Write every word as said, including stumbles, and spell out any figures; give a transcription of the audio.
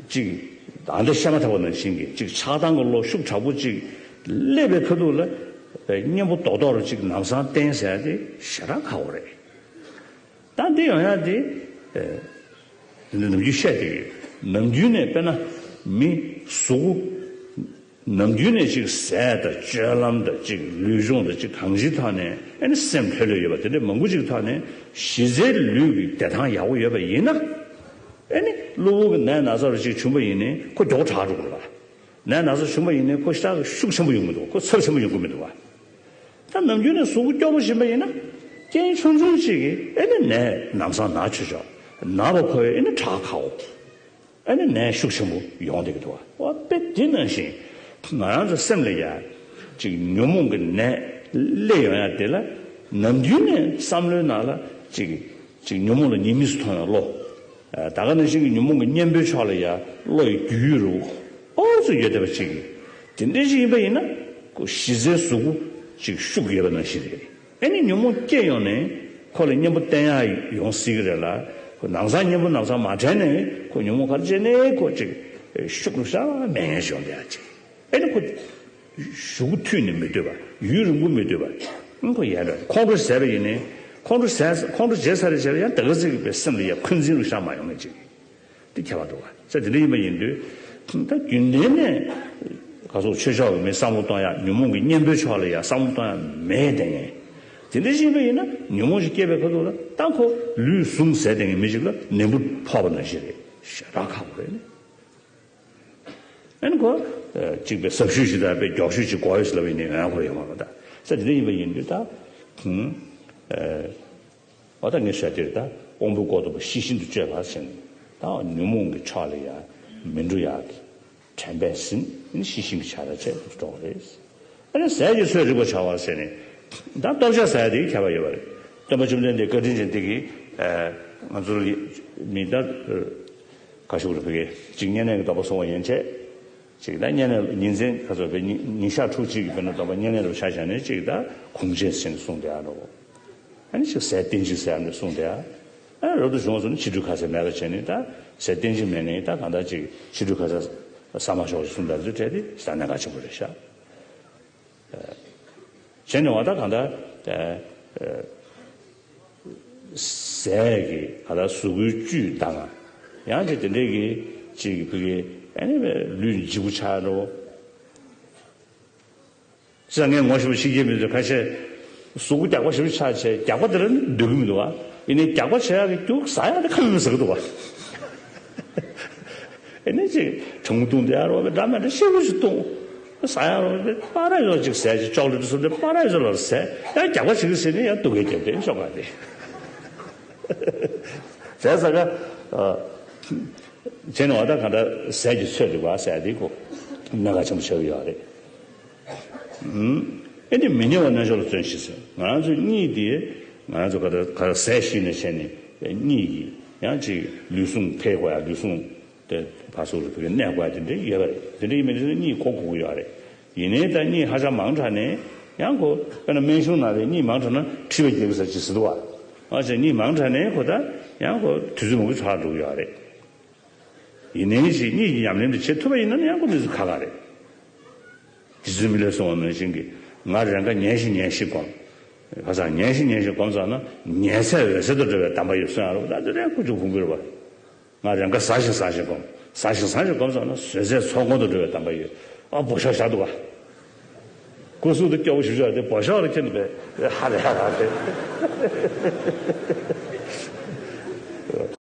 ཅིག་ཨ་འདྲ་བཤད་མ་ཐག་པ་ནང་བཞིན་གྱི་ཅིག་ཆགས་སྡང་གི་བློ་ཤུགས་དྲག་པོ་ཅིག་སླེབས་པའི་ཁ་ཐུག་ལ་གཉེན་པོ་རྡོག་རྡོག་རུ་ཅིག་ལམ་སང་བསྟེན་ཟེར་ཡ་དེ་ཞེ་དྲག་ཁག་པོ་རེད། ད་འདི་ཡོང་ཡ་དེ་ཨེ། འདི་ནམ་རྒྱུན་བཤད་བསྡད་ཀྱི་ཡོད། ནམ་རྒྱུན་ནས་དཔེར་ན་མི་གཟུགས་པོ་ནམ་རྒྱུན་ནས་ཅིག་ཟས་དང་སྤྱོད་ལམ་དང་ཅིག་ལུས་སྦྱོང་དང་ཅིག་གང་ཅིའི་ཐོག་ནས་ཨེ་ནི་སེམས་ལྷོད་ལྷོད་ཡོད་པ་དེ་འདྲ་མང་པོ་ཅིག་ཐོག་ནས་གཞི་རྩའི་ལུས་ཀྱི་བདེ་ཐང་ཡག་པོ་ཡོད་པ་ཡིན་ན། ཨེ་ནི་གློ་བུར་གྱི་ནད་ན་ཚ་རུ་ཅིག་བྱུང་པ་ཡིན་ནའི་ཁོ་མགྱོགས་དྲག་འགྲོ་དགོས་པ། ནད་ན་ཚ་བྱུང་པ་ཡིན་ནའི་ཁོ་ཤ་ཤུགས་ཆེན་པོ་ཡོང་གི་འདུག་ཁོ་ཚབས་ཆེན་པོ་ཡོང་གི་མི་འདུག་བ། ད་ནམ་རྒྱུན་ནས་གཟུགས་པོ་སྐྱོ་པོ་བཞིན་པ་ཡིན་ན། རྐྱེན་ཆུང་ཆུང་ཅིག་གིས་ཨེ་ནི་ནད་ལམ་སང་ན་ཆོག་ཆོག་ན་བ་ཁོ་ཨེ་ནི་དྲག་ཁག་པོ། ཨེ་ནི་ནད་ཤུགས་ཆེན་པོ་ཡོང་བསྡད་ཀྱི་འདུག་བ། བ་དཔེ་དེ་ནང་བཞིན་ང་རང་ཚོ་སེམས་ལ་ཡ་ཅིག་ཉོན་མོངས་ཀྱི་ནད་སླེབས་ཡོང་ཡ་དེ་ལ་ནམ་རྒྱུན་ནས་བསམ་བློའི་ནང་ལ་ཅིག་ཅིག་ཉོན་མོངས་ལ་ཉེས་དམིགས་སུ་མཐོང་ཡ་བློ། ད་ག་ནང་བཞིན་གྱི་ཉོན་མོངས་ཀྱི་གཉེན་པོའི་ཕྱོགས་ལ་ཡ་བློ་ཡི་རྒྱུས་ཡོད་རུ་ཨོ་ཚོ་ཡོད་བསྡད་པ་ཅིག་གིས་དེ་འདྲ་ཞིག་ཡིན་པ་ཡིན་ན་ཁོ་གཞི་རྩའི་གཟུགས་པོ་ཅིག་ཤུགས་ཡོད་པ་ནང་བཞིན་རེད། ཨེ་ནི་ཉོན་མོངས་སྐྱེས་ཡོང་ནས་ཁོ་ལ་གཉེན་པོ་བསྟེན་ཡ་ཡོང་སྲིད་ཀྱི་རེད་ལ། ཁོ་ནང་སང་གཉེན་པོ་ནང་སང་མ་དྲན་ནས་ཁོ་ཉོན་མོངས་ག་རེ་བྱས་ནས་ཁོ་ཅིག་ཤུགས་རུ་ཤ་མེད་ངན་ཞིག་ཡོང་བསྡད་ཡ་ཅིག་ཨེ་ནི་ཁོ་གཞུག་གུ་མཐུད་ནས་མི་སྡོད་པ། ཡུན་རིང་པོ་མི་སྡོད་པ། ཨང་ཁོ་ཡལ་འགྲོ། ཁོང་ཁྲོ་ཟ་བ་ཡིན་ནའི་ཁོང་ཁྲོ་ཟ་ཁོང་ཁྲོ་བྱས་ཚར་རེ་བྱས་ཡང་ད་ག་ཟིག་གི་པའི་སེམས་ལ་ཡ་འཁོན་འཛིན་རུ་ཤ་མ་ཡོང་ངེས་ཅིག་དེ་ཁྱད་པར་འདུག་བ། ས་དེ་འདྲ་ཡིན་པ་ཡིན་དུས་ད་རྒྱུན་ལྡན་ནས་ག་ཚོད་ཆོས་ཕྱོགས་ཀྱི་མི་བསམ་བློ་གཏོང་ཡ་ཉོན་མོངས་ཀྱི་གཉེན་པོའི་ཕྱོགས་ལ་ཡ་བསམ་བློ་གཏོང་ཡ་མེད་དེ་ངེས། དེ་འདྲ་ཡིན་པ་ཡིན་ན་ཉོན་མོངས་ཤིག་སྐྱེས་པའི་ཁ་ཐུག་ལ་ད་ཁོ་ལུས་ཟུངས་ཟད་དེ་ངེས་མི་ཞིག་ལ་ནད་འབུ་ཕོག་པ་ནང་བཞིན་རེད། ཞེ་དྲག་ཁག་པོ་རེད་ནི། ཨན་ཁོ། གཅིག་པའི་ཟབ་ཤོས་ཤིག་དང་པའི་མགྱོགས་ཤོས་ཤིག་གོ་ཡོད་ཟེར་ལབ་ཡིན་ནའི་ང་གོ་ཡོད་མ་རེད་ད། ས་དེ་འདྲ་ཡིན་པ་ཡིན་དུས་ད། ཧུམ། ཨ་ད་ངས་བཤད་དེར་ད་དབང་པོའི་སྐོར་དུ་པ་ཤེས་བཞིན་དུ་སྤྱོད་པ་ཟེར་ནས་ད་ཉོན་མོངས་ཀྱི་ཕྱོགས་ལ་ཡང་མི་འགྲོ་ཡག་གི་དྲན་པས་ཟིན་ཤེས་བཞིན་གྱི་བྱ་ར་བྱས་འགྲོ་བ་རེད། ཨ་ནི་ཟས་ཀྱི་ཚོད་རིག་པ་བྱ་བ་ཟེར་ནས་ད་ལྟོ་ཆས་ཟ་ཡ་དེ་ཁྱད་པར་ཡོད་པ་རེད། སྟོན་པ་བཅོམ་ལྡན་འདས་བཀའ་དྲིན་ཅན་དེ་གིས་ང་ཚོར་མི་ད། ཁ་ཤུགས་རུ་ཕ་གི་གཅིག་བསྙེན་གནས་ཀྱི་སྡོམ་པ་སྲུང་བ་ཡན་ཆད། གཅིག་ད་བསྙེན་གནས་ཉིན་མཚན་ཁ་ཚོ་བའི་ཉིན་ཉིན་ཞག་ཕྲུགས་གཅིག་གི་བེར་ནས་སྡོམ་པ་བསྙེན་གནས་རུ་ཆ་བཞག་ནས་གཅིག་ད་གུང་ཆེན་ཟེར་ནས་གསུངས་དེ་ཨ་རོ། ཨ་ནི་གཅིག་ཟས་བསྟན་ཅིག་ཟེར་ཨ་ནི་གསུངས་དེ་ཨ། ཨ་རབ་ཏུ་བྱུང་བ་སོང་ནས་ཕྱི་དྲོའི་ཁ་ཟས་མེད་པ་བྱས་ནས་ད་ཟས་བསྟན་ཅིག་མེད་ནས་ད་གང་ལྟར་གཅིག་ཕྱི་དྲོའི་ཁ་ཟས་ཟ་མ་ཤོག་ཅིག་གསུངས་དེ་ཨ་ཚོ་བྲལ་ཏེ་ཟ་གནད་འགག་ཆེན་པོ་རེད་ཤག་བྱས་ནས་འོ་ད་གང་ལྟར། ཟས་ཀྱི་ག་ལ་གཟུགས་པོའི་བཅུད་དང་། ཡང་ཅིག་དེ་འདྲའི་གི་ཅིག་ཕ་གི་ཨ་ནི་ལུས་ལྗིད་པོ་ཆགས་འགྲོ། ཅི་ལ་ངས་ངོ་ཤེས་པ་ཤེས་ཀྱི་མི་འདུག་ཁ་ཤས་གཟུགས་པོ་རྒྱགས་པ་ཞིབ་ཆགས་བྱས་རྒྱགས་པ་དེ་ལ་ནི་འདོད་ཀྱི་མི་འདུག་བ། ཡིན་ནའི་རྒྱགས་པ་བྱེད་ཡག་གི་རྒྱུ་ཟ་ཡག་དེ་ཁ་མི་ཟ་གི་འདུག་བ། ཨེ་ནས་ཅིག་གྲང་མོ་བཏུང་དེ་ཡར་རོ་བའི་འདྲ་མ་འདྲ་ཤེས་པོ་ཞིག་བཏུང་། ཟ་ཡར་རོ་བའི་པ་ར་ཡོད་ཅིག་ཟས་ཅིག་ཅོག་ལེ་ཏི་སུ་འདྲ་པ་ར་ཡོད་ལ་ཟས་ཡང་རྒྱགས་པ་བྱེད་ཀྱི་ཟེར་ནས་ཡང་སྡུག་གི་རྒྱབ་དེ་ཤོག་ག་དེ། ཟས་ཟ་ག་བྱས་ནས་བ་ད་ག་འདྲ་ཟས་ཀྱི་ཚོད་རིག་པ་ཟས་དེ་ཁོ་གནད་འགག་ཆེན་པོ་ཆགས་ཀྱི་ཡོད་རེད། ཨེ་འདི་མི་ཉལ་བ་རྣལ་འབྱོར་ལ་བརྩོན་ཞེས་ཟེར། ང་རང་ཚོ་གཉིད་དེ་ང་རང་ཚོ་ག་ད་ག་ཟས་ཞིག་ནས་བྱས་ནས་གཉིད་ཀྱི་ཡང་ཅིག་ལུས་ཟུངས་འཕེལ་དགོས་ཡ་ལུས་ཟུངས་དེ་ཕར་ཚུར་ལ་ཕ་གི་གནས་དགོས་ཡ་དེ་འདྲ་ཡོད་པ་རེད། དེ་འདྲ་ཡིན་མིན་དེ་གཉིད་ཁུག་དགོས་ཀྱི་ཡོད་རེད། ཡིན་ནའི་ད་གཉིད་ཧ་ཅང་མང་དྲགས་ནས་ཡང་ཁོ་དཔེར་ན་སྨན་གཞུང་ནང་ལ་གཉིད་མང་དྲགས་ན་མཁྲིས་པ་རྒྱག་གི་ཟེར་ཅིག་ཟེར་འདུག་བ། ཨ་ཅེ་གཉིད་མང་དྲགས་ནས་ཁོ་ད་ཡང་ཁོ་དུས་ཚོད་མང་པོ་ཚོར་འགྲོ་གི་ཡོད་རེད། ཡིན་ནའི་ཞིག་གཉིད་ཀྱི་ཉམས་ལེན་དུ་བྱེད་ཐུབ་པ་ཡིན་ན་ཡང་ཁོ་ནུས་ཚོད་ཁག་ཁག་རེད། རྗེ་བཙུན་མི་ལས་གསུངས་པ་ནང་བཞིན་གྱི་ང་རེ་འགའ་ཉལ་ཞིང་ཉལ་ཞིང་སྒོམ། ཁ་སང་ཉལ་ཞིང་ཉལ་ཞིང་སྒོམ་ཙམ་ན་ཉལ་ཚད་འོད་གསལ་དུ་འགྲོ་བའི་གདམས་པ་ཡོད་གསུང་ཡ་རོ་ད་དེ་རེད་ཁུ་བྱུག་ཕུང་པོའི་རོ། ང་རེ་འགའ་ཟ་ཞིང་ཟ་ཞིང་སྒོམ། ཟ་ཞིང་ཟ་ཞིང་སྒོམ་ཙམ་ན་བཟོད་ཚད་ཚོགས་མགོན་དུ་འགྲོ་བའི་གདམས་པ་ཡོད། ཨ་འབོ་ཤོག་བཞག་འདུག་ག་སྐུ་གཟུགས་དེ་སྐྱོ་བོ་ཞུ་ཆོག་དེ་འབོ་ཤོག་ལ་ཁྱེར་ནས་པས་ཧ་རེ་ཧ་རེ་ཧ་རེ།